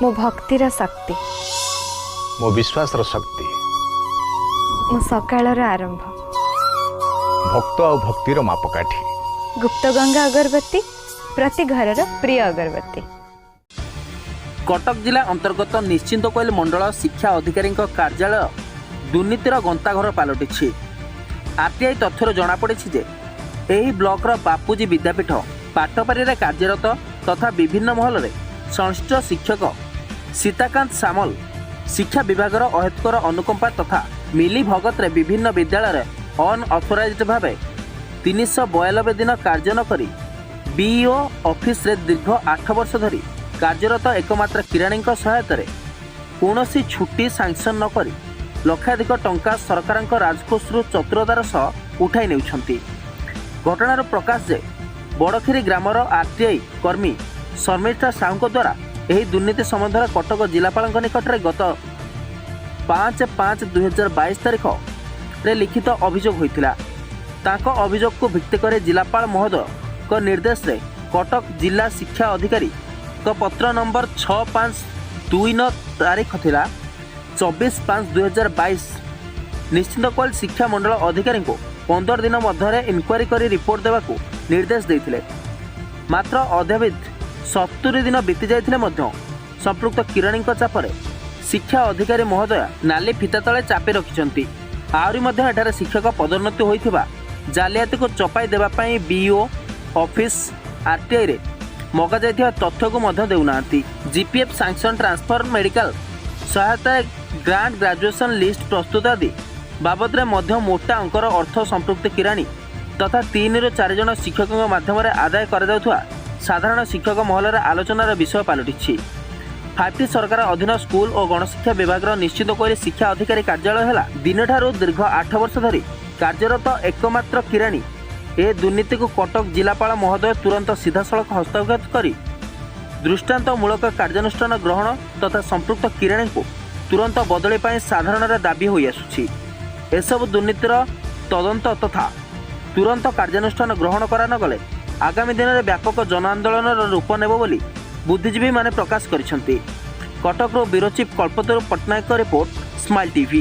ମୋ ଭକ୍ତିର ଶକ୍ତି, ମୋ ବିଶ୍ୱାସର ଶକ୍ତି, ମୋ ସକାଳର ଆରମ୍ଭ, ଭକ୍ତ ଆଉ ଭକ୍ତିର ମାପକାଠି। ଗୁପ୍ତଗଙ୍ଗା ଅଗରବତୀ, ପ୍ରତି ଘରର ପ୍ରିୟ ଅଗରବତୀ। କଟକ ଜିଲ୍ଲା ଅନ୍ତର୍ଗତ ନିଶ୍ଚିନ୍ତକୋଇଲି ମଣ୍ଡଳ ଶିକ୍ଷା ଅଧିକାରୀଙ୍କ କାର୍ଯ୍ୟାଳୟ ଦୁର୍ନୀତିର ଗନ୍ତାଘର ପାଲଟିଛି। ଆର୍ଟିଆଇ ତଥ୍ୟରୁ ଜଣାପଡ଼ିଛି ଯେ ଏହି ବ୍ଲକର ବାପୁଜୀ ବିଦ୍ୟାପୀଠ ପାଟପାରିରେ କାର୍ଯ୍ୟରତ ତଥା ବିଭିନ୍ନ ମହଲରେ ସଂଶ୍ଳିଷ୍ଟ ଶିକ୍ଷକ ସୀତାକାନ୍ତ ସାମଲ ଶିକ୍ଷା ବିଭାଗର ଅହେତୁକର ଅନୁକମ୍ପା ତଥା ମିଲି ଭଗତରେ ବିଭିନ୍ନ ବିଦ୍ୟାଳୟରେ ଅନଅଥରାଇଜ୍ଡ ଭାବେ 392 ଦିନ କାର୍ଯ୍ୟ ନ କରି ବିଇଓ ଅଫିସରେ ଦୀର୍ଘ 8 ବର୍ଷ ଧରି କାର୍ଯ୍ୟରତ ଏକମାତ୍ର କିରାଣୀଙ୍କ ସହାୟତାରେ କୌଣସି ଛୁଟି ସାଙ୍କସନ୍ ନ କରି ଲକ୍ଷାଧିକ ଟଙ୍କା ସରକାରଙ୍କ ରାଜକୋଷରୁ ଚତୁରତାର ସହ ଉଠାଇ ନେଉଛନ୍ତି। ଘଟଣାରୁ ପ୍ରକାଶ ଯେ ବଡ଼ଖିରି ଗ୍ରାମର ଆର୍ଟିଆଇ କର୍ମୀ ଶର୍ମିଷ୍ଠା ସାହୁଙ୍କ ଦ୍ୱାରା ଏହି ଦୁର୍ନୀତି ସମ୍ବନ୍ଧରେ କଟକ ଜିଲ୍ଲାପାଳଙ୍କ ନିକଟରେ ଗତ 5/5/2022 ତାରିଖରେ ଲିଖିତ ଅଭିଯୋଗ ହୋଇଥିଲା। ତାଙ୍କ ଅଭିଯୋଗକୁ ଭିତ୍ତି କରି ଜିଲ୍ଲାପାଳ ମହୋଦୟଙ୍କ ନିର୍ଦ୍ଦେଶରେ କଟକ ଜିଲ୍ଲା ଶିକ୍ଷା ଅଧିକାରୀଙ୍କ ପତ୍ର ନମ୍ବର 6529, ତାରିଖ ଥିଲା 24/5/2022, ନିଶ୍ଚିନ୍ତକୋଇଲି ଶିକ୍ଷା ମଣ୍ଡଳ ଅଧିକାରୀଙ୍କୁ 15 ଦିନ ମଧ୍ୟରେ ଇନକ୍ୱାରି କରି ରିପୋର୍ଟ ଦେବାକୁ ନିର୍ଦ୍ଦେଶ ଦେଇଥିଲେ। ମାତ୍ର ଅଦ୍ୟାବଧି 70 ଦିନ ବିତି ଯାଇଥିଲେ ମଧ୍ୟ ସମ୍ପୃକ୍ତ କିରାଣୀଙ୍କ ଚାପରେ ଶିକ୍ଷା ଅଧିକାରୀ ମହୋଦୟ ନାଲି ଫିତା ତଳେ ଚାପି ରଖିଛନ୍ତି। ଆହୁରି ମଧ୍ୟ ଏଠାରେ ଶିକ୍ଷକ ପଦୋନ୍ନତି ହୋଇଥିବା ଜାଲିଆତିକୁ ଚପାଇ ଦେବା ପାଇଁ ବିଇଓ ଅଫିସ ଆର୍ଟିଆଇରେ ମଗାଯାଇଥିବା ତଥ୍ୟକୁ ମଧ୍ୟ ଦେଉନାହାନ୍ତି। ଜିପିଏଫ୍ ସାଙ୍କସନ୍ ଟ୍ରାନ୍ସଫର, ମେଡିକାଲ ସହାୟତା, ଗ୍ରାଣ୍ଟ, ଗ୍ରାଜୁଏସନ୍ ଲିଷ୍ଟ ପ୍ରସ୍ତୁତ ଆଦି ବାବଦରେ ମଧ୍ୟ ମୋଟା ଅଙ୍କର ଅର୍ଥ ସମ୍ପୃକ୍ତ କିରାଣୀ ତଥା ତିନିରୁ ଚାରି ଜଣ ଶିକ୍ଷକଙ୍କ ମାଧ୍ୟମରେ ଆଦାୟ କରାଯାଉଥିବା ସାଧାରଣ ଶିକ୍ଷକ ମହଲରେ ଆଲୋଚନାର ବିଷୟ ପାଲଟିଛି। ଫାଇଭ୍ ଟି ସରକାର ଅଧୀନ ସ୍କୁଲ ଓ ଗଣଶିକ୍ଷା ବିଭାଗର ନିଶ୍ଚିନ୍ତକୋଇଲି ଶିକ୍ଷା ଅଧିକାରୀ କାର୍ଯ୍ୟାଳୟ ହେଲା ଦିନଠାରୁ ଦୀର୍ଘ 8 ବର୍ଷ ଧରି କାର୍ଯ୍ୟରତ ଏକମାତ୍ର କିରାଣୀ ଏ ଦୁର୍ନୀତିକୁ କଟକ ଜିଲ୍ଲାପାଳ ମହୋଦୟ ତୁରନ୍ତ ସିଧାସଳଖ ହସ୍ତକ୍ଷେପ କରି ଦୃଷ୍ଟାନ୍ତମୂଳକ କାର୍ଯ୍ୟାନୁଷ୍ଠାନ ଗ୍ରହଣ ତଥା ସମ୍ପୃକ୍ତ କିରାଣୀଙ୍କୁ ତୁରନ୍ତ ବଦଳି ପାଇଁ ସାଧାରଣରେ ଦାବି ହୋଇଆସୁଛି। ଏସବୁ ଦୁର୍ନୀତିର ତଦନ୍ତ ତଥା ତୁରନ୍ତ କାର୍ଯ୍ୟାନୁଷ୍ଠାନ ଗ୍ରହଣ କରାନଗଲେ ଆଗାମୀ ଦିନରେ ବ୍ୟାପକ ଜନ ଆନ୍ଦୋଳନର ରୂପ ନେବ ବୋଲି ବୁଦ୍ଧିଜୀବୀମାନେ ପ୍ରକାଶ କରିଛନ୍ତି। କଟକରୁ ବ୍ୟୁରୋ ଚିଫ୍ କଳ୍ପତରୁ ପଟ୍ଟନାୟକଙ୍କ ରିପୋର୍ଟ, ସ୍ମାଇଲ୍ ଟିଭି।